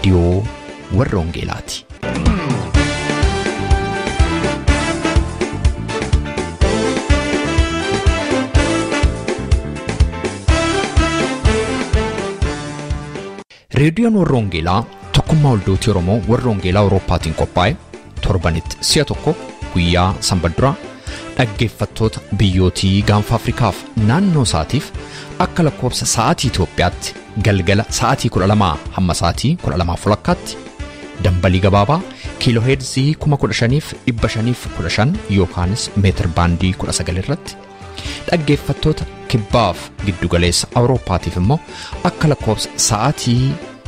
Reediyoo warra Wangeelaati. Reediyoon warra Wangeelaa tokkummaa waldootii Oromoo warra Wangeelaa Awurooppaatiin qophaa'e torbanitti si'a tokko guyyaa sanbata duraa dhaggeeffattoota biyyootii gaanfa Afrikaaf naannoo isaatiif akka lakkoofsa sa'aatii Itoophiyaatti galgala sa'aatii 12 hamma sa'aatii 12:30 dambalii gabaabaa kiilooheerzii 15,515 yookaanis meetir baandii 19 irratti dhaggeeffattoota kibbaaf giddugaleessa Awurooppaatiif immoo akka lakkoofsa sa'aatii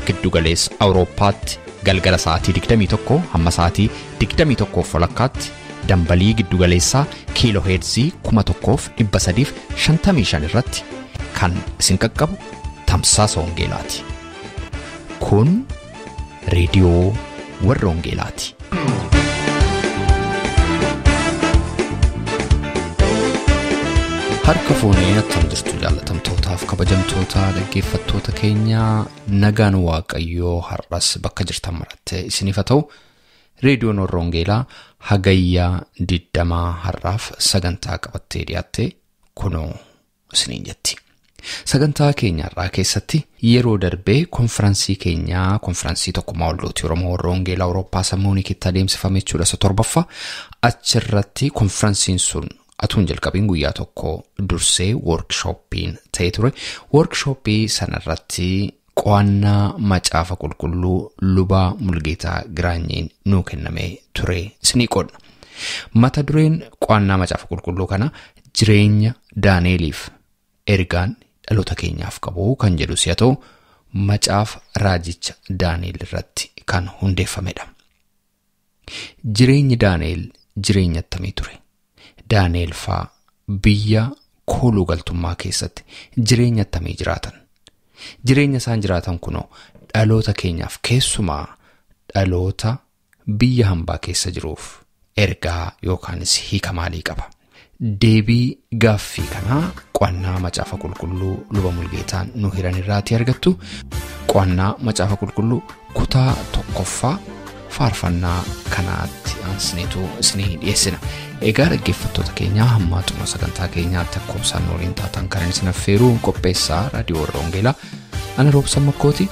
giddugaleessa Awurooppaatti galgala sa'aatii 21 hamma sa'aatii 21:30 dambalii giddugaleessaa kiilooheerzii 1355 irratti kan isin qaqqabu tamsaasa Wangeelaati. Kun reediyoo warra Wangeelaati. Harka fuunee attam jirtu jaallatamtootaaf kabajamtoota dhaggeeffattoota keenyaa nagaan Waaqayyoo har'as bakka jirtan maratte isiniif haa ta'u. Reediyoon warra Wangeelaa hagayyaa 20 har'aaf sagantaa qabattee dhiyaatte kunoo isiniin jetti. Sagantaa keenya har'aa keessatti yeroo darbee konfiraansii keenyaa konfiraansii tokkummaa waldootii Oromoo warra Wangeelaa Awurooppaa Muunikitti adeemsifame jechuudha isa torbaffaa. Achirratti konfiraansiin sun atuun jalqabiin guyyaa tokko dursee woorkshooppiin ta'ee ture. Woorkshooppii sanarratti qo'annaa macaafa qulqulluu lubaa Mulgeetaa Giraanyiin nuu kennamee ture isinii qoodna. Mata dureen qo'annaa macaafa qulqulluu kana jireenya Daaneeliif ergaan dhaloota keenyaaf qabu kan jedhu si'a ta'u macaafa raajicha Daaneel irratti kan hundeeffamedha. Jireenyi Daaneel jireenya attamii ture? Daaneel faa biyya kooluu galtummaa keessatti jireenya attamii jiraatan? Jireenya isaan jiraatan kunoo dhaloota keenyaaf keessumaa dhaloota biyya hambaa keessa jiruuf ergaa yookaanis hiika maalii qaba? Deebii gaaffii kanaa qo'annaa macaafa qulqulluu luba Mulgeetaan nu hiran irraatii argattu. Qo'annaa macaafa qulqulluu kutaa tokkoffaa faarfannaa kanaatti aansineetu isinii dhiyeessina. Egaa dhaggeeffattoota keenyaa hamma xumura sagantaa keenyaatti akkoobsaan waliin taatan kan isin affeeru qopheessaa raadiyoo warra Wangeelaa ana Roobsan Makkooti.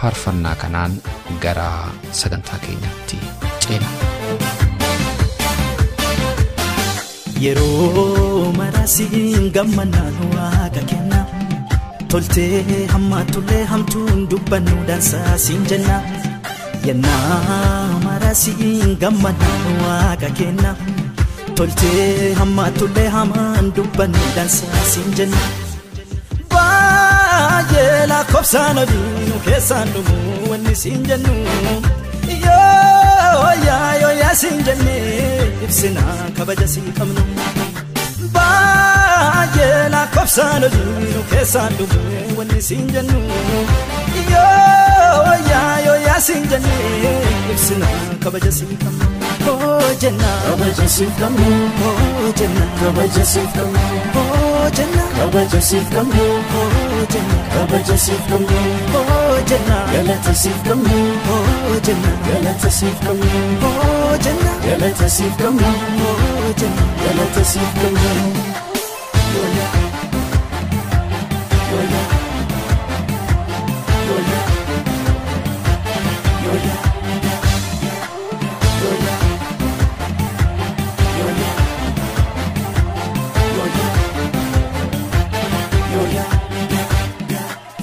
Faarfannaa kanaan gara sagantaa keenyaatti ceena. Yeroo marasiin gammannaan waaqa kenna toltee hamma tullee hamtuun dubbannu dansaa siin jenna. Yennaa marasiin gammannaan waaqa kenna toltee hamma tullee hamaan dubbannu dansaa siin jenna. Baay'ee lakkoofsaan olii nu keessaan dhumuu wanni siin jennu. Yoo yaa yoo yaa siin jennee ibsina kabaja sii qabnu. Baay'ee lakkoofsaan olii nu keessaan dhumuu wanni siin jennu. Yoo yaa yoo yaa siin jennee ibsina kabaja sii qabnu. Oh jenna kabaja siif qabnu. Oh jenna kabaja siif qabnu. Oh jenna kabaja siif qabnu. Oh jenna kabaja siif qabnu. Oh jenna galata siif qabnu. Oh jenna galata siif qabnu. Oh jenna galata siif qabnu. Oh jenna galata siif qabnu. Yoya yoya yoya yoya yoya.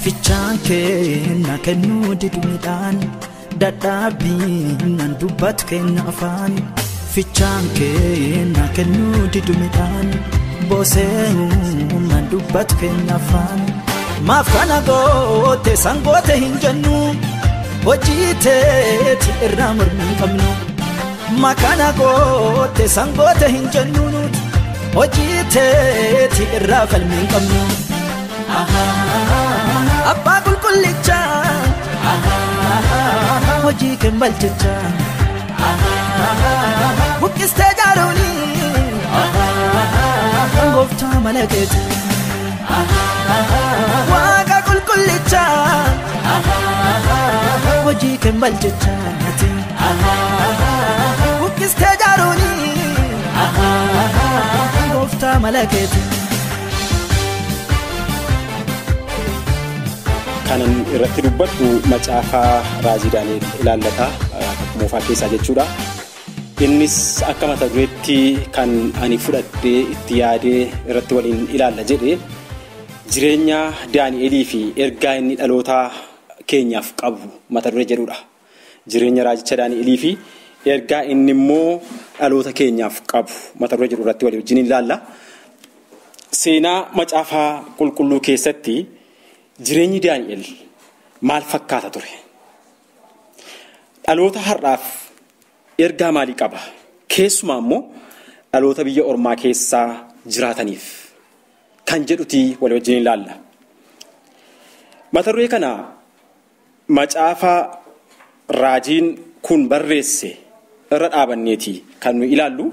Fichaan kenna kennuu didu midhaan dadhabbiin dubbatu kenna afaan. Fichaan kenna kennuu didu midhaan boosee dubbatu kenna afaan. Maaf kana goote sangoote hin jennu hojii teeti irraa mormii qabnu. Makana goote sangoote hin jennu nuti hojii teeti irraa falmii qabnu. Abbaa qulqullichaa hojii kee balchichaa buqqistee jaaruuni gooftaa mala keeti. Waaqa qulqullichaa Hojii kan baljechaati buqqistee jaaruuni gooftaa malakeeti. Kanan irratti dubbadhu macaafa Raajii Daani'el ilaallata Kakuu Moofaa keessaa jechuudha. Innis akka mata dureetti kan ani fudhadhee itti yaadee irratti waliin ilaalla jedhe jireenya Daani'elii fi ergaa inni dhaloota keenyaaf qabu mata duree jedhudha. Jireenya raajicha Daani'elii fi ergaa inni immoo dhaloota keenyaaf qabu mata duree jedhu irratti walii wajjin ilaalla. Seenaa macaafa qulqulluu keessatti jireenyi Daani'el maal fakkaata ture? Dhaloota har'aaf ergaa maalii qaba? Keessumaa immoo dhaloota biyya ormaa keessaa jiraataniif kan jedhuti walii wajjin ilaalla. Mata duree kana macaafa raajiin kun barreesse irra dhaabanneeti kan nu ilaallu.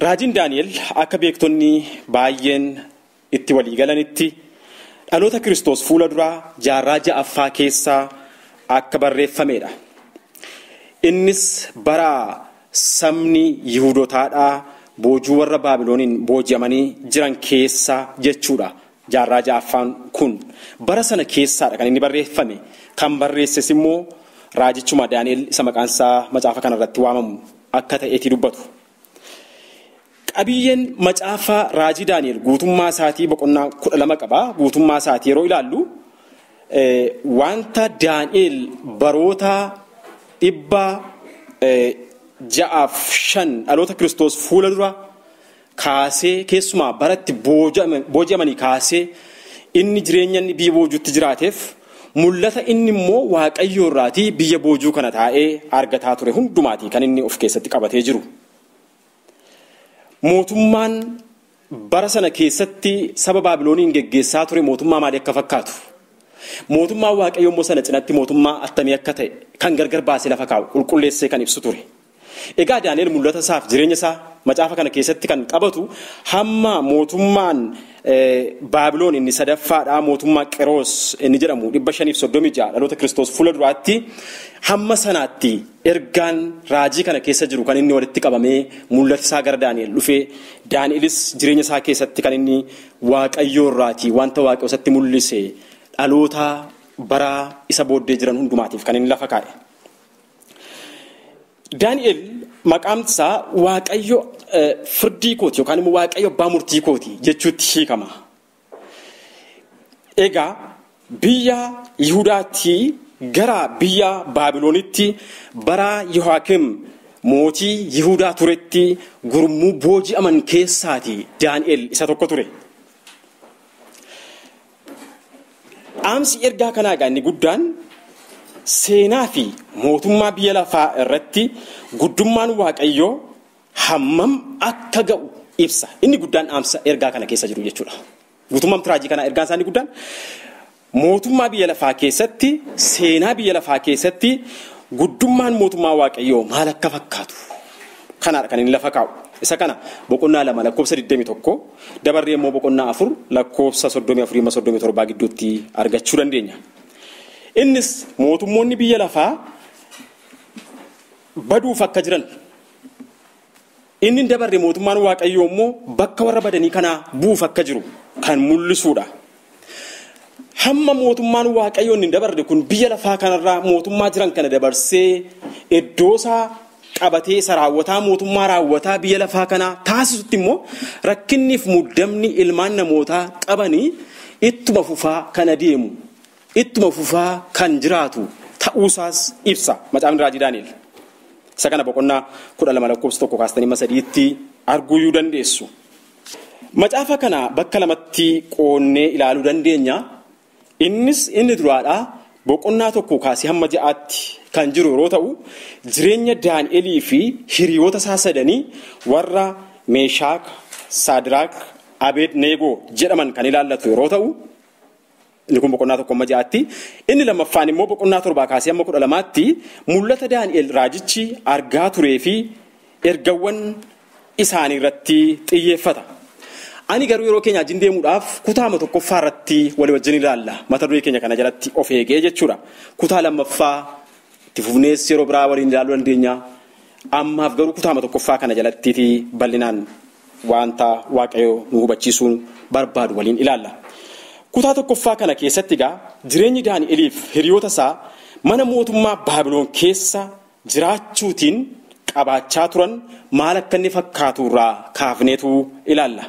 Raajiin Daani'el akka beektonni baay'een itti walii galanitti dhaloota Kiristoos fuula duraa jaarraa ja'affaa keessaa akka barreeffamedha. Innis bara sabni Yihuudootaadhaa boojuu warra Baabilooniin booji'amanii jiran keessa jechuudha. Jaarraa ja'affaan kun bara sana keessaadha kan inni barreeffame. Kan barreesses immoo raajichuma Daani'el isa maqaan isaa macaafa kanarratti waamamu akka ta'eeti dubbatu. Qabiyyeen macaafa Raajii Daani'el guutummaa isaatii boqonnaa 12 qaba. Guutummaa isaatii yeroo ilaallu wanta Daani'el baroota 605 dhaloota Kiristoos fuula dura kaasee keessumaa baratti booji'amanii kaasee inni jireenya inni biyya boojuutti jiraateef mul'ata inni immoo Waaqayyo irraatii biyya boojuu kana taa'ee argataa ture hundumaatii kan inni of keessatti qabatee jiru. Mootummaan bara sana keessatti saba Baabilooniin geggeessaa ture mootummaa maalii akka fakkaatu? Mootummaan Waaqayyo immoo sana cinatti mootummaa attamii akka ta'e kan gargar baasee lafa kaa'u qulqulleessee kan ibsu ture. Egaa Daani'el mul'ata isaaf jireenya isaa macaafa kana keessatti kan qabatu hamma mootummaan Baabiloon inni sadaffaadhaa mootummaa Qiroos inni jedhamu 536 dhaloota Kiristoos fuula duraatti hamma sanaatti ergaan raajii kana keessa jiru kan inni walitti qabamee mul'ata isaa gara Daani'el dhufee Daani'elis jireenya isaa keessatti kan inni Waaqayyo irraatii wanta Waaqayyo isatti mul'ise dhaloota bara isa booddee jiran hundumaatiif kan inni lafa kaa'e. Daani'el maqaan isaa Waaqayyo firdii kooti yookaan immoo Waaqayyo abbaa murtii kooti jechuutti hiikama. Egaa biyya Yihudaatti gara biyya Baabiloonitti bara Yehooyaakim mootii Yihudaa turetti gurmuu booji'aman keessaati Daani'el isa tokko ture. Dhaamsi ergaa kanaa egaa inni guddaan seenaa fi mootummaa biyya lafaa irratti guddummaan Waaqayyoo hammam akka ga'u ibsa. Inni guddaan dhaamsa ergaa kana keessa jiru jechuudha. Guutummaan raajii kanaa ergaan isaa inni guddaan mootummaa biyya lafaa keessatti seenaa biyya lafaa keessatti guddummaan mootummaa Waaqayyoo maal akka fakkaatu kanaadha kan inni lafa kaa'u. Isa kana boqonnaa 2 lakkoofsa 21 dabarree immoo boqonnaa 4 lakkoofsa 34-37 gidduutti argachuu dandeenya. Innis mootummoonni biyya lafaa baduuf akka jiran inni dabarre mootummaan Waaqayyoo immoo bakka warra badanii kanaa bu'uuf akka jiru kan mul'isuudha. Hamma mootummaan Waaqayyoo inni dabarre kun biyya lafaa kanarraa mootummaa jiran kana dabarsee iddoosaa qabatee isa raawwataa mootummaa raawwataa biyya lafaa kanaa taasisutti immoo rakkinniif muddamni ilmaan namootaa qabanii ittuma fufaa kan adeemu ittuma fufaa kan jiraatu ta'uusaas ibsa macaafni Raajii Daani'el. Isa kana boqonnaa 12 lakkoofsa 1 kaastanii 3tti arguu dandeessu. Macaafa kana bakka lamatti qoonnee ilaaluu dandeenya. Innis inni duraadhaa boqonnaa 1 kaasee hamma 6tti kan jiru yeroo ta'u jireenya Daani'elii fi hiriyoota isaa sadanii warra Meeshaak, Saadiraak, Abedneegoo jedhaman kan ilaallatu yeroo ta'u inni kun boqonnaa 1 hamma 6tti. Inni lammaffaan immoo boqonnaa 7 kaasee hamma 12tti mul'ata Daani'el raajichi argaa turee fi ergawwan isaanii irratti xiyyeeffata. Ani garuu yeroo keenya wajjin deemuudhaaf kutaama tokkoffaa irratti walii wajjin ilaalla. Mata duree keenya kana jalatti of eegee jechuudha. Kutaa lammaffaa itti fufnees yeroo biraa waliin ilaaluu dandeenya. Ammaaf garuu kutaama tokkoffaa kana jalattiiti bal'inaan wanta Waaqayyo nu hubachiisuun barbaadu waliin ilaalla. Kutaa tokkoffaa kana keessatti egaa jireenyi Daani'eliif hiriyoota isaa mana mootummaa Baabiloon keessa jiraachuutiin qabaachaa turan maal akka inni fakkaatu irraa kaafneetu ilaalla.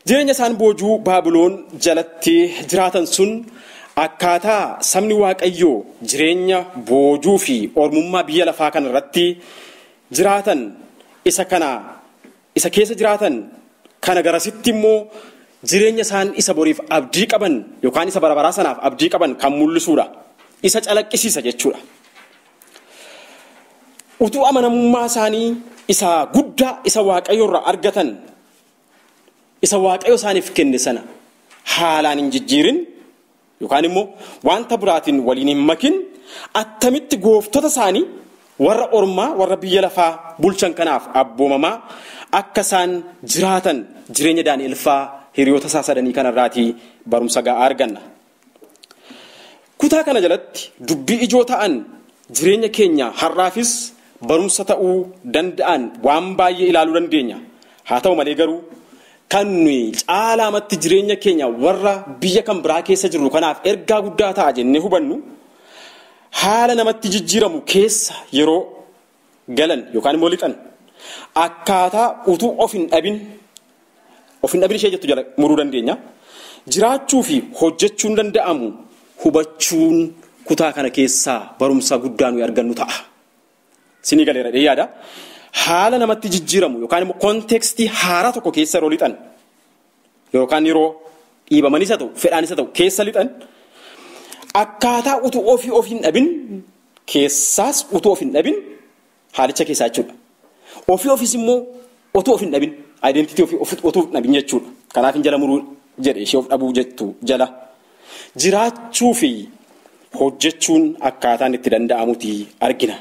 Jireenya isaan boojuu Baabiloon jalatti jiraatan sun akkaataa sabni Waaqayyoo jireenya boojuu fi ormummaa biyya lafaa kana irratti jiraatan isa keessa jiraatan kana garasitti immoo jireenya isaan isa boriif abdii qaban yookaan isa barabaraa sanaaf abdii qaban kan mul'isuudha. Isa calaqqisiisa jechuudha. Utuu amanamummaa isaanii isa guddaa isa Waaqayyo irraa argatan isa Waaqayyo isaaniif kenne sana haalaan hin jijjiirin yookaan immoo wanta biraatiin waliin hin makin attamitti gooftota isaanii warra ormaa warra biyya lafaa bulchan kanaaf abboomamaa akka isaan jiraatan jireenya Daani'el faa hiriyoota isaa sadanii kanarraatii barumsa ga'aa arganna. Kutaa kana jalatti dubbii ijoo ta'an jireenya keenya har'aafis barumsa ta'uu danda'an waan baay'ee ilaaluu dandeenya. Haa ta'u malee garuu kan nuyi caalaamatti jireenya keenya warra biyya kan biraa keessa jirru kanaaf ergaa guddaa ta'a jennee hubannu haala namatti jijjiiramu keessa yeroo galan yookaan immoo lixan akkaataa utuu of hin dhabin ishee jettu jala muruu dandeenya. Jiraachuu fi hojjechuun danda'amu hubachuun kutaa kana keessaa barumsa guddaa nuyi argannu ta'a. Sinii galeera yaada. Haala namatti jijjiiramu yookaan immoo kontekstii haaraa tokko keessa yeroo lixan yookaan yeroo dhiibamanis haa ta'u fedhaanis haa ta'u keessa lixan akkaataa utuu ofii of hin dhabin keessaas utuu of hin dhabin haalicha keessaa jechuudha. Ofii ofiis immoo utuu of hin dhabin identitii ofii utuu of dhabin jechuudha. Kanaaf hin jala muruu jedhe ishee of dhabuu jettu jala. Jiraachuu fi hojjechuun akkaataan itti danda'amuti argina.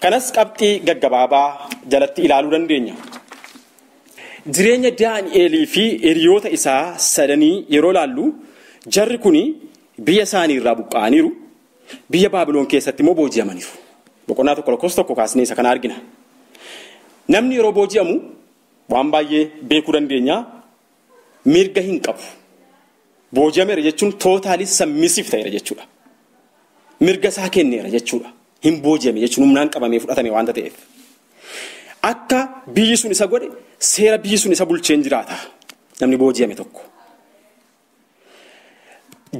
Kanas qabxii gaggabaabaa jalatti ilaaluu dandeenya. Jireenya Daani'elii fi hiriyoota isaa sadanii yeroo ilaallu jarri kuni biyya isaanii irraa buqqa'aniiru. Biyya Baabiloon keessatti immoo booji'amaniiru. Boqonnaa 1 lakkoofsa 1 kaasnee isa kana argina. Namni yeroo booji'amu waan baay'ee beekuu dandeenya. Mirga hin qabu. Booji'ameera jechuun tootaalii sammisiif ta'eera jechuudha. Mirga isaa kenneera jechuudha. Hin booji'ame jechuun humnaan qabamee fudhatame waanta ta'eef. Akka biyyi sun isa godhe seera biyyi sun isa bulcheen jiraata. Namni booji'ame tokko.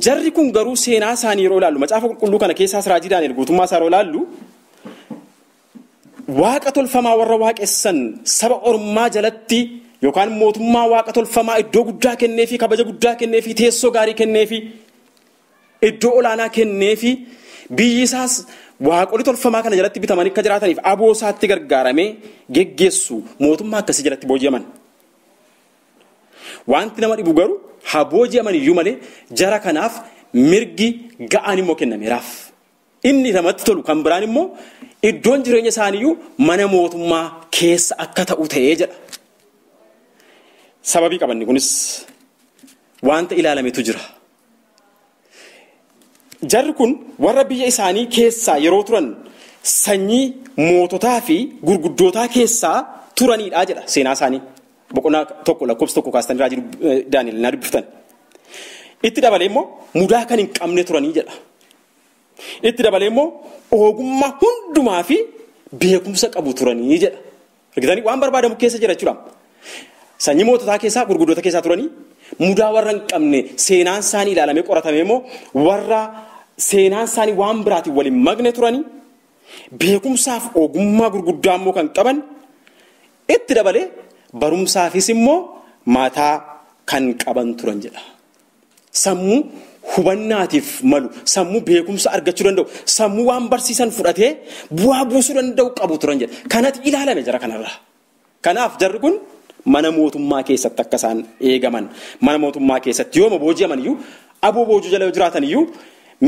Jarri kun garuu seenaa isaanii yeroo ilaallu macaafa qulqulluu kana keessaas raajii Daani'el guutummaa isaa yeroo ilaallu waaqa tolfamaa warra waaqessan saba ormaa jalatti yookaan mootummaa waaqa tolfamaa iddoo guddaa kenneefi kabaja guddaa kenneefi teessoo gaarii kenneefi iddoo olaanaa kenneefi biyyi isaas waaqolii tolfamaa kana jalatti bitamanii akka jiraataniif aboo isaatti gargaaramee geggeessu mootummaa akkasii jalatti booji'aman. Wanti nama dhibu garuu haa booji'aman iyyuu malee jara kanaaf mirgi ga'aan immoo kennameeraaf. Inni namatti tolu kan biraan immoo iddoon jireenya isaaniiyyuu mana mootummaa keessa akka ta'u ta'ee jedha. Sababii qabanni kunis wanta ilaalametu jira. Jarri kun warra biyya isaanii keessaa yeroo turan sanyii moototaa fi gurguddootaa keessaa turanidha jedha seenaa isaanii. Boqonnaa 1 lakkoofsa 1 kaastanii raajii Daani'el na dubbiftan. Itti dabalee immoo mudaa kan hin qabne turanii jedha. Itti dabalee immoo ogummaa hundumaa fi beekumsa qabu turanii jedha. Argitanii waan barbaadamu keessa jira jechuudha. Sanyii moototaa keessaa gurguddoota keessaa turanii mudaa warra hin qabne seenaan isaanii ilaalamee qoratame immoo warra seenaan isaanii waan biraatiin waliin magne turanii beekumsaaf ogummaa gurguddaa immoo kan qaban itti dabalee barumsaafis immoo mataa kan qaban turan jedha. Sammuu hubannaatiif malu, sammuu beekumsa argachuu danda'u, sammuu waan barsiisan fudhatee bu'aa buusuu danda'u qabu turan jedha. Kanatti ilaalame jara kanarraa. Kanaaf jarri kun mana mootummaa keessatti akka isaan eegaman, mana mootummaa keessatti yooma booji'aman iyyuu aboo boojuu jala jiraatan iyyuu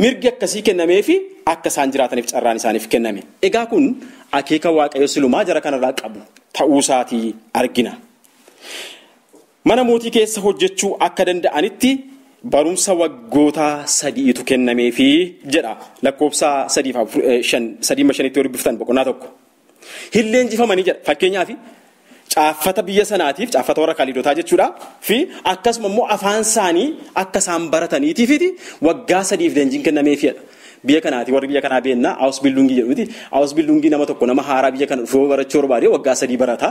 mirgi akkasii kennameefi akka isaan jiraataniif carraan isaaniif kenname. Egaa kun akeeka Waaqayyo silumaa jara kanarraa qabu ta'uu isaatii argina. Mana mootii keessa hojjechuu akka danda'anitti barumsa waggoota 3tu kennameefi jedha. Lakkoofsa 3-5 3-5 yoo dubbiftan boqonnaa 1. Hin leenjifamanii jedha. Fakkeenyaaf caaffata biyya sanaatiif caaffata warra Kaalidotaa jechuudha fi akkasuma immoo afaan isaanii akka isaan barataniitiifiti waggaa 3 leenjiin kennameefidha. Biyya kanaati warri biyya kanaa beennaa Ausbildungii jedhuti. Ausbildungii nama tokko nama haaraa biyya kana dhufee barachuu barbaade waggaa 3 barata.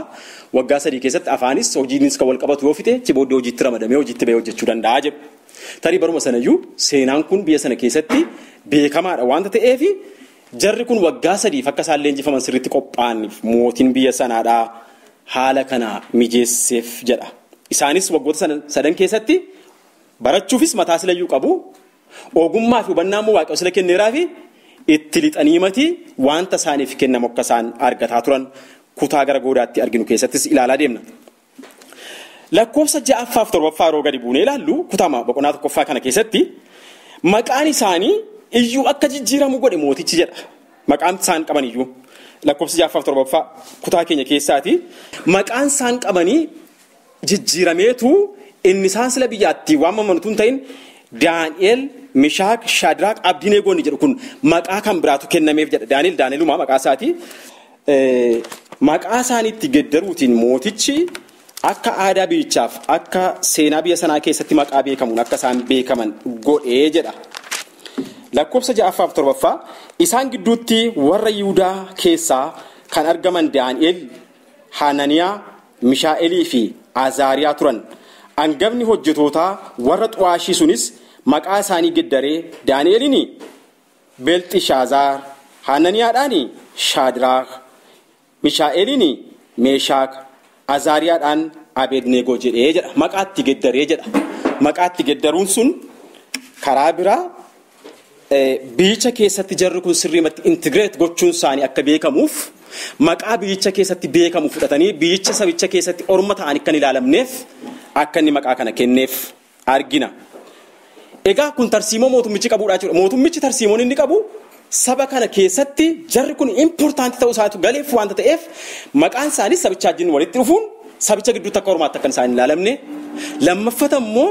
Waggaa 3 keessatti afaanis hojiinis kan wal qabatu yoo fite achi booddee hojiitti ramadamee hojiitti bahee hojjechuu danda'a jedhu. Tarii baruma sanayyuu seenaan kun biyya sana keessatti beekamaadha waanta ta'eef jarri kun waggaa 3 akka isaan leenjifaman sirriitti qophaa'aniif mootiin biyya sanaadhaa haala kana mijeesseef jedha. Isaanis waggoota 3 keessatti barachuufis mataa silayyuu qabu. Ogummaa fi hubannaa immoo Waaqayyo sila kenneeraa fi itti lixanii matii wanta isaaniif kennamu akka isaan argataa turan kutaa gara goodaatti arginu keessattis ilaalaa deemna. Lakkoofsa 6ffaa fi 7ffaa yeroo gadi buunee ilaallu kutaa boqonnaa 1ffaa kana keessatti maqaan isaanii iyyuu akka jijjiiramu godhe mootichi jedha. Maqaan isaan qaban iyyuu lakkoofsa 6ffaa fi 7ffaa kutaa keenya keessaati. Maqaan isaan qabanii jijjiirameetu inni isaan sila biyyaatti waamaman utuu hin ta'in Daani'el, Mishaak, Shadraak, Abdineegoon jedhu kun maqaa kan biraatu kennameef jedha. Daani'el Daani'eluma maqaa isaati. Maqaa isaaniitti geddaruutiin mootichi akka aadaa biyyichaaf akka seenaa biyya sanaa keessatti maqaa beekamuun akka isaan beekaman godhee jedha. Lakkoofsa 6ffaa fi 7ffaa isaan gidduutti warra Yihudaa keessaa kan argaman Daani'el, Hananiyaa, Mishaa'elii fi Azaariyaa turan. Hangafni hojjetootaa warra xu'aashii sunis maqaa isaanii geddaree Daani'eliin Beelxishaazaar, Hananiyaadhaan Shadraak, Mishaa'eliin Meeshaak, Azaariyaadhaan Abedneegoo jedhee jedha. Maqaatti geddaree jedha. Maqaatti geddaruun sun karaa biraa biyyicha keessatti jarri kun sirriimatti integrate gochuun isaanii akka beekamuuf maqaa biyyicha keessatti beekamu fudhatanii biyyicha sabicha keessatti orma ta'anii kan ilaalamneef akka inni maqaa kana kenneef argina. Egaa kun tarsiimoo mootummichi qabuudha jechuudha. Mootummichi tarsiimoon inni qabu saba kana keessatti jarri kun important ta'uu isaatu galeef waanta ta'eef maqaan isaanii sabicha wajjin walitti dhufuun sabicha gidduutti akka ormaatti akka isaan ilaalamne. Lammaffata immoo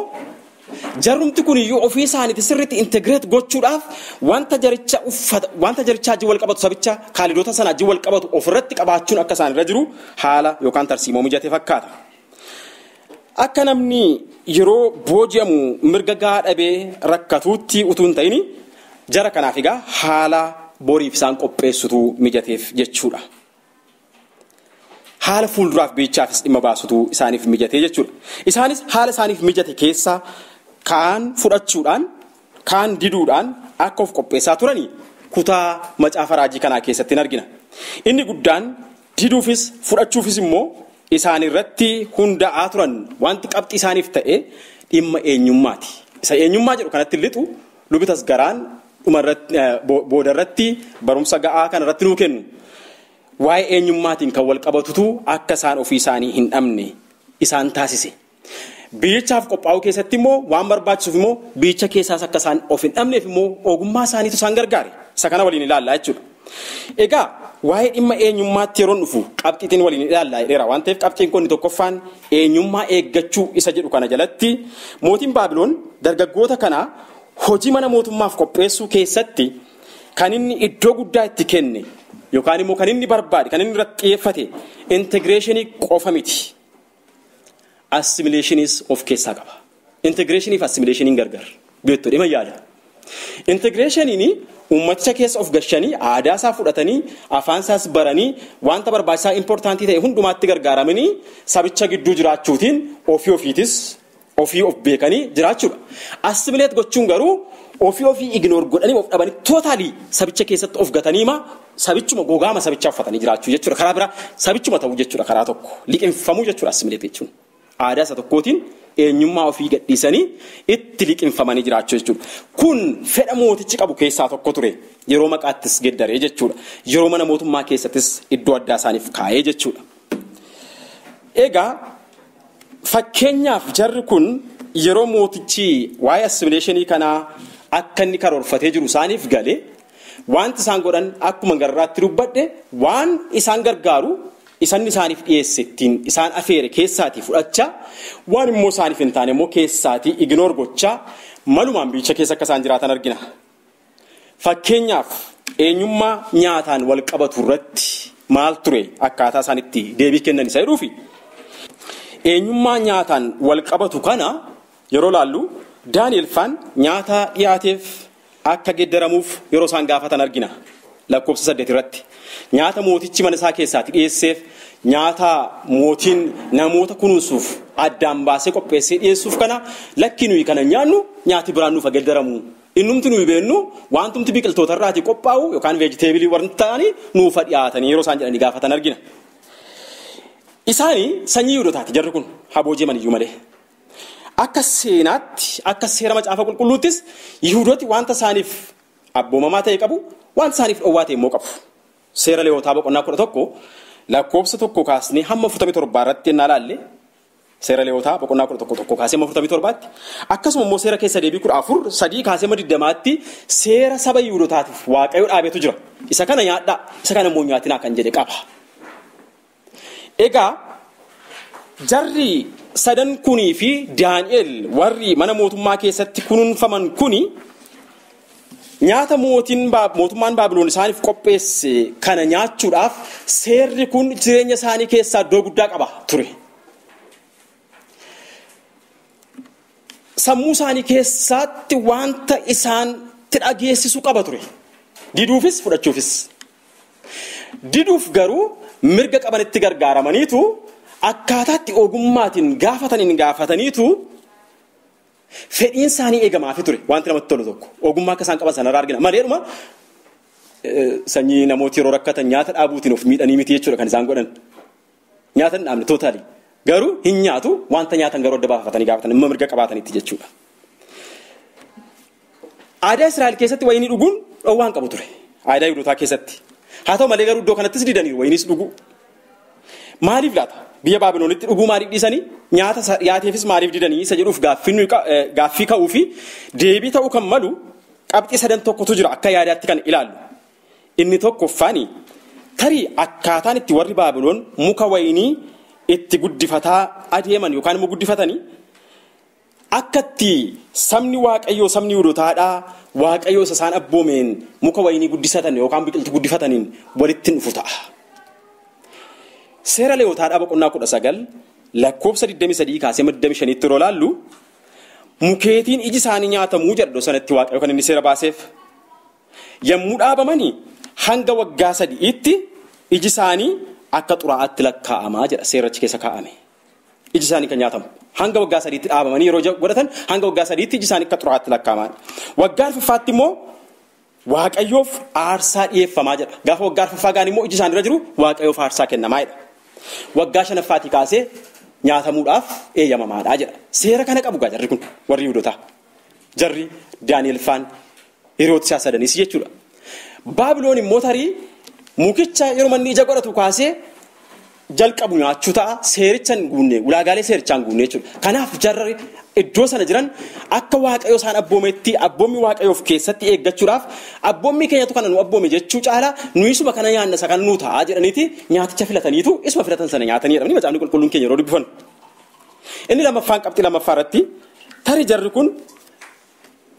jarrumti kun iyyuu ofii isaaniitti sirriitti integrate gochuudhaaf wanta jaricha uffata wanta jarichaa wajjin wal qabatu sabicha kaalidoota sana wajjin wal qabatu ofirratti qabaachuun akka isaan irra jiru haala yookaan tarsiimoo mijatee fakkaata. Akka namni yeroo booji'amu mirga gahaa dhabee rakkatuutti utuu hin ta'in jara kanaaf egaa haala boriif isaan qopheessutu mijateef jechuudha. Haala fuulduraaf biyyichaafis dhimma baasutu isaaniif mijatee jechuudha. Isaanis haala isaaniif mijate keessa kaan fudhachuudhaan kaan diduudhaan akka of qopheessaa turanii kutaa macaafa raajii kanaa keessatti hin argina. Inni guddaan diduufis fudhachuufis immoo isaan irratti hundaa'aa turan wanti qabxii isaaniif ta'e dhimma eenyummaati. Isa eenyummaa jedhu kanatti lixu lubitas garaan boodarratti barumsa ga'aa kanarratti nuu kennu. Waa'ee eenyummaatiin kan wal qabatutu akka isaan ofii isaanii hin dhabne isaan taasise. Biyyichaaf qophaa'uu keessatti immoo waan barbaachisuuf immoo biyyicha keessaas akka isaan of hin dhabneef immoo ogummaa isaaniitu isaan gargaare. Isa kana waliin ilaallaa jechuudha. Egaa waa'ee dhimma eenyummaatti yeroon dhufu qabxiitiin waliin ilaallaa jedheera waan ta'eef qabxiin kun tokkoffaan eenyummaa eeggachuu isa jedhu kana jalatti mootiin Baabiloon dargaggoota kana hojii mana mootummaaf qopheessuu keessatti kan inni iddoo guddaa itti kenne yookaan immoo kan inni barbaade kan inni irratti xiyyeeffate integreeshinii qofa miti. Assimileeshiniis of keessaa qaba. Integreeshinii fi assimileeshiniin gargar. Beektu dhimma yaada. Integreeshiniin uummaticha keessa of gashanii aadaa isaa fudhatanii afaan isaas baranii wanta barbaachisaa importantii ta'e hundumaatti gargaaramanii sabicha gidduu jiraachuutiin ofii ofiitis ofii of beekanii jiraachuudha. Assimileet gochuun garuu ofii ofii ignore godhanii of dhabanii tootaalii sabicha keessatti of gataniima sabichuma gogaama sabichaa uffatanii jiraachuu jechuudha. Karaa biraa sabichuma ta'uu jechuudha karaa tokko liqinfamuu jechuudha assimileet jechuun. Aadaa isa tokkootiin eenyummaa ofii gadhiisanii itti liqinfamanii jiraachuu jechuudha. Kun fedha mootichi qabu keessaa tokko ture. Yeroo maqaattis geddaree jechuudha. Yeroo mana mootummaa keessattis iddoo addaa isaaniif kaa'ee jechuudha. Egaa fakkeenyaaf jarri kun yeroo mootichi waa'ee assimileeshinii kanaa akka inni karoorfatee jiru isaaniif galee wanti isaan godhan akkuma garraatti dubbadhe waan isaan gargaaru Isan isaaniif dhiyeesse ittiin isaan afeere keessaatii fudhachaa waan immoo isaaniif hin taane immoo keessaatii ignoor gochaa malumaan biyyicha keessa akka isaan jiraatan argina. Fakkeenyaaf eenyummaa nyaataan wal qabatu irratti maal ture akkaataa isaan itti deebii kennan isa jedhuufi eenyummaa nyaataan wal qabatu kana yeroo laallu Daani'el faan nyaata dhiyaateef akka geeddaramuuf yeroo isaan gaafatan argina. Lakkoofsa 8 irratti nyaata mootichi mana isaa keessaatti dhiyeesseef nyaata mootiin namoota kunuunsuuf addaan baasee qopheessee dhiyeessuuf kana lakki nuyi kana nyaannu nyaati biraan nuuf geeddaramu. Innumti nuyi beennu wantumti biqiltoota irraatii qophaa'u yookaan veejiteebilii warra ta'anii nuuf dhiyaatanii yeroo isaan jedhanii gaafatan argina. Isaanii sanyii Yihuudootaati jarri kun haboojeeman iyyuu malee. Akka seenaatti akka seera macaafa qulqulluuttis Yihuudooti wanta isaaniif abboomamaa ta'e qabu wanta isaaniif dhowwaa ta'e immoo qabu. Seera Lewwotaa boqonnaa 11 lakkoofsa 1 kaasnee hamma 47 irratti yennaa laalle seera Lewwotaa boqonnaa 11 kaasee hamma 47tti akkasuma immoo seera keessa deebii 14 3 kaasee hamma 20tti seera saba Yihuudootaatiif Waaqayyo dhaabetu jira. Isa kana nyaadhaa isa kana immoo nyaatinaa kan jedhe qaba. Egaa jarri sadan kunii fi Daani'el warri mana mootummaa keessatti kunuunfaman kuni nyaata mootummaan Baabiloon isaaniif qopheesse kana nyaachuudhaaf seerri kun jireenya isaanii keessaa iddoo guddaa qaba ture. Sammuu isaanii keessatti wanta isaanitti dhageessisu qaba ture. Diduufis fudhachuufis. Diduuf garuu mirga qabanitti gargaaramaniitu akkaataatti ogummaatiin gaafataniitu fedhiin isaanii eegamaafi ture wanti namatti tolu tokko ogummaa akka isaan qaban sanarraa argina maleedhuma sanyii namooti yeroo rakkatan nyaata dhaabuutiin of miidhanii miti jechuudha kan isaan godhan nyaata hin dhaabne tootaali garuu hin nyaatu wanta nyaatan garuu adda baafatanii gaafatan immoo mirga qabaatanitti jechuudha. Aadaa Israa'el keessatti wayinii dhuguun dhowwaan qabu ture aadaa Yihuudootaa keessatti haa ta'u malee garuu iddoo kanattis didaniiru wayiniis dhuguu maaliif laata? Biyya Baabiloonitti dhuguu maaliif dhiisanii nyaata dhiyaateefis maaliif didanii isa jedhuuf gaaffii ka'uu fi deebii ta'uu kan malu qabxii sadan tokkotu jira akka yaadaatti kan ilaallu. Inni tokkoffaani tarii akkaataan itti warri Baabiloon muka wayinii itti guddifataa adeeman yookaan immoo guddifatanii akka itti sabni Waaqayyoo sabni Yihuudootaadhaa Waaqayyoo isa isaan abboomeen muka wayinii guddisatan yookaan biqiltuu guddifataniin walitti dhufu ta'a. Seera Lewwotaa boqonnaa 19 lakkoofsa 23 kaasee 25tti yeroo laallu mukeetiin iji isaanii nyaatamuu jedhu sanatti Waaqayyo kan inni seera baaseef yommuu dhaabamanii hanga waggaa 3tti iji isaanii akka xuraa'aatti lakkaa'amaa jedha seerachi keessa kaa'ame. Iji isaanii kan nyaatamu hanga waggaa 3tti dhaabamanii yeroo godhatan hanga waggaa 3tti iji isaanii akka xuraa'aatti lakkaa'amaa. Waggaa 4ffaatti immoo Waaqayyoof aarsaa dhiyeeffamaa jedha. Gaafa waggaa 4ffaa gaan immoo iji isaanii irra jiru Waaqayyoof aarsaa kennamaa jedha. Waggaa 5ffaatii kaasee nyaatamuudhaaf eeyyamamaadha jedha. Seera kana qabu gaa jarri kun warri Yihuudootaa. Jarri Daani'el faan hiriyoota isaa sadanis jechuudha. Baabiloon immoo tarii mukicha yeroo manni ija godhatu kaasee jalqabu nyaachuu ta'a seericha hin guunne ulaagaalee seerichaa hin guunne jechuudha. Kanaaf jarri iddoo sana jiran akka Waaqayyo isaan abboometti abboommi Waaqayyoof keessatti eeggachuudhaaf abboommi keenyatu kana nu abboome jechuu caalaa nuyi isuma kana nyaanna isa kana nu ta'a jedhaniiti nyaaticha filataniitu isuma filatan sana nyaatanii jedhamanii macaafni qulqulluun keenya yeroo dubbifannu. Inni lammaffaan qabxii lammaffaa irratti tarii jarri kun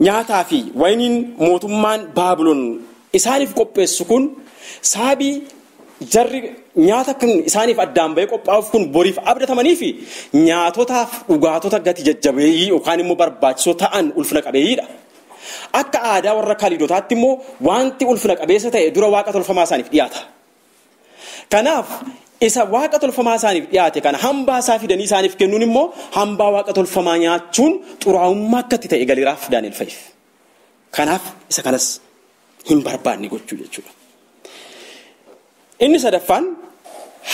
nyaataa fi wayiniin mootummaan Baabiloon isaaniif qopheessu kun saabii jarri nyaata kan isaaniif addaan bahee qophaa'uuf kun boriif abdatamanii fi nyaatotaaf dhugaatota gati jajjabeeyyii yookaan immoo barbaachisoo ta'an ulfina qabeeyyiidha. Akka aadaa warra Kaliidotaatti immoo wanti ulfina qabeessa ta'e dura waaqa tolfamaa isaaniif dhiyaata. Kanaaf isa waaqa tolfamaa isaaniif dhiyaate kana hambaa isaa fidanii isaaniif kennuun immoo hambaa waaqa tolfamaa nyaachuun xuraa'ummaa akka itti ta'e galiiraaf Daani'el fa'iif. Kanaaf isa kanas hin barbaanne gochuu jechuudha. Inni sadaffaan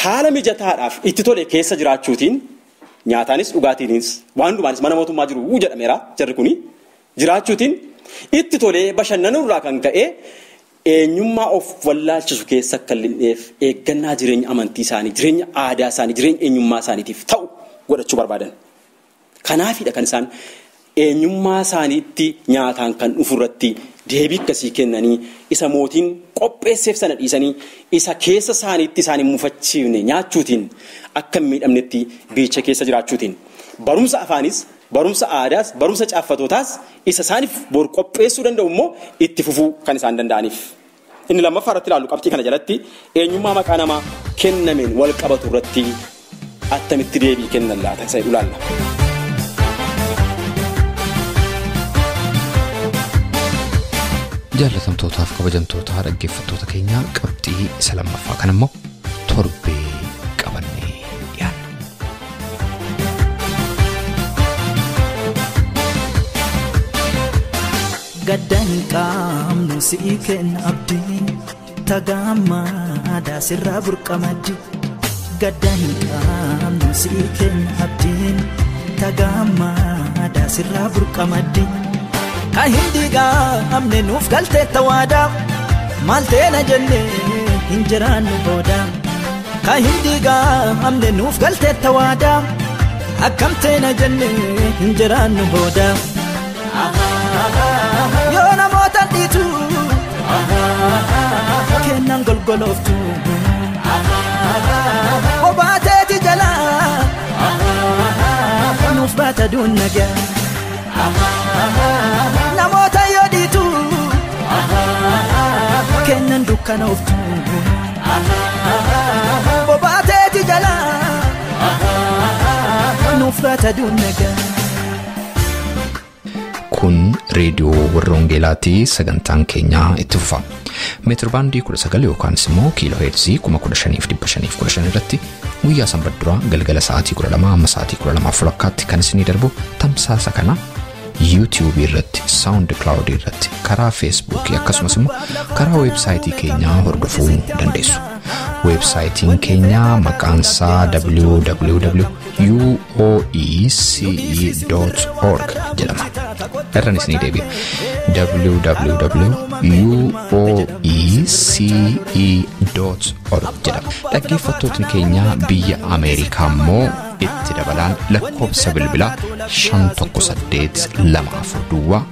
haala mijataadhaaf itti tole keessa jiraachuutiin nyaataanis dhugaatiinis waan hundumaanis mana mootummaa jiru jedhameera jarri kuni jiraachuutiin itti tolee bashannanuurraa kan ka'e eenyummaa of wallaalchisu keessa akka hin eeggannaa jireenya amantii isaanii jireenya aadaa isaanii jireenya eenyummaa isaaniitiif ta'u godhachuu barbaadan. Kanaafidha kan isaan eenyummaa isaaniitti nyaataan kan dhufu irratti Deebii akkasii kennanii isa mootiin qopheesseef sana dhiisanii isa keessa isaaniitti isaan hin mufachiifne nyaachuutiin akka hin miidhamnetti biyyicha keessa jiraachuutiin barumsa afaanis barumsa aadaas barumsa caaffatootaas isa isaaniif bor qopheessuu danda'u immoo itti fufuu kan isaan danda'aniif. Inni lammaffaa irratti ilaallu qabxii kana jalatti eenyummaa maqaa namaa kennameen wal qabatu irratti attamitti deebii kennan laata isa ilaalla. Jaallatamtootaaf kabajamtoota dhaggeeffattoota keenyaa qabxii isa lammaffaa kan immoo torbee qabannee dhiyaanna. Gadda hin qabnu si'ii kenna abdii tagaammaa daasirraa burqamaddi. Gadda hin qabnu si'ii kenna abdiin tagaammaa daasirraa burqamaddi. Kan hin diigamne nuuf galtee tawaadaa maal teena jennee hin jiraannu booda. Kan hin diigamne nuuf galtee tawaadaa akkam teena jennee hin jiraannu booda. Yoo namoota dhiitu kennan golgolooftu bobaateeti jalaa nuuf baata duunnagaa. Namoota yoo dhiitu kennan dukkanooftu bobaateeti jalaa nuuf baata duunnagaa. Kun reediyoo warra Wangeelaatii sagantaan keenyaa itti fufa. Meetirbaandii 19 yookaan immoo kiiloo heerzii 15,515 irratti guyyaa sanbata duraa galgala sa'aatii 12 amma sa'aatii 12:30 kan isinii darbu tamsaasa kana YouTube irratti, SoundCloud irratti, karaa Facebook akkasumas immoo karaa weebsaayitii keenyaa hordofuu dandeessu. Weebsaayitiin keenyaa maqaan isaa www.uoece.org jedhama. Irraan isinii deebi'a. www.uoece.org jedhama. Dhaggeeffattootni keenya biyya Ameerikaa immoo itti dabalaan lakkoofsa bilbilaa 518 24 duwwaa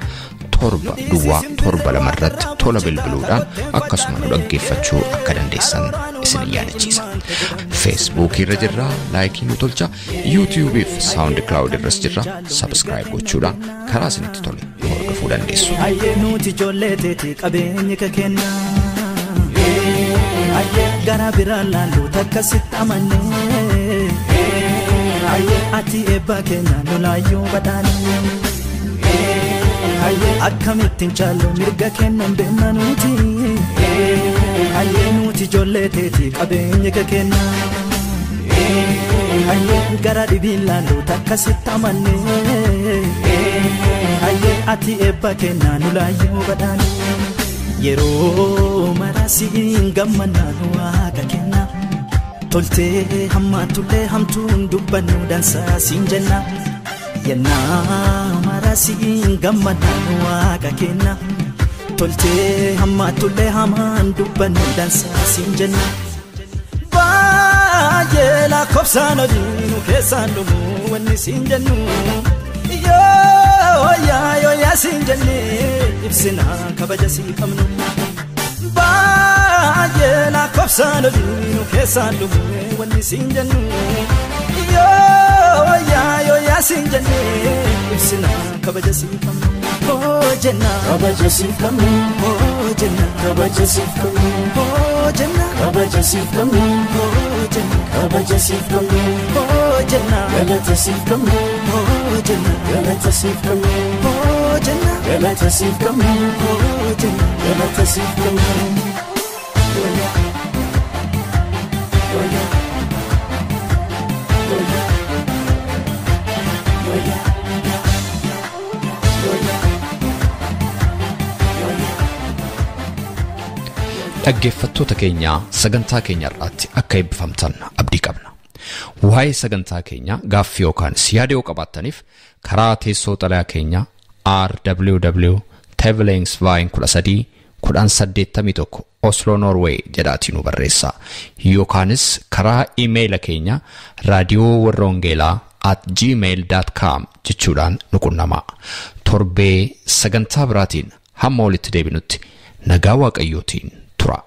7 duwwaa 7 2 irratti tola bilbiluudhaan akkasuma nu dhaggeeffachuu akka dandeessan isin yaadachiisa. Facebook irra jirra, laayikii nu tolcha, YouTube fi SoundCloud irras jirra, subscribe gochuudhaan karaa isinitti tole hordofuu dandeessu. Nuti ijoollee teeti qabeenyi ka kenna. Gara biraan laallu takka sitti amannee. Ati eebba keenya lolaayyuu badhaane. Akkamittiin caallu mirga kennan beekna nuti. Nuti ijoollee teeti qabeenyi ka kenna. Gara dhibiin laallu takka sitti amannee. Ati eebba keenya lolaayyuu badhaane. Yeroo mara siin gammannaa nu waaqa kenna. Toltee hammaatullee hamtuun dubbannu dansaa siin jenna. Yennaa mara siin gammannaa nu waaqa kenna. Toltee hammaatullee hamaan dubbannu dansaa siin jenna. Baay'ee lakkoofsaan hojii nu keessaan dhumuu wanni siin jennu. Yoo yaa yoo yaa siin jennee ibsina kabaja sii qabnu. Baay'ee lakkoofsaan hojii nu keessaan dhumuu wanni siin jennu. Yoo yaa yoo yaa siin jennee ibsina kabaja sii qabnu. Hoo jenna kabaja siif qabnu. Hoo jenna kabaja siif qabnu. Hoo jenna kabaja siif qabnu. Hoo jenna kabaja siif qabnu. Hoo jenna galata siif qabnu. Hoo jenna galata siif qabnu. Hoo jenna galata siif qabnu. Hoo jenna galata siif qabnu. Dhaggeeffattoota keenya sagantaa keenya irratti akka eebbifamtan abdii qabna. Waa'ee sagantaa keenya gaaffii yookaan yaada yoo qabaattaniif karaa teessoo xalayaa keenya RWW Tevelingsveien 13 1081 Oslo Norway jedhaatii nu barreessaa. Yookaanis karaa iimeeyila keenya raadiyoo warra wangeelaa @gmail.com jechuudhaan nu qunnamaa. Torbee sagantaa biraatiin Hamma walitti deebinutti nagaa Waaqayyootiin tura.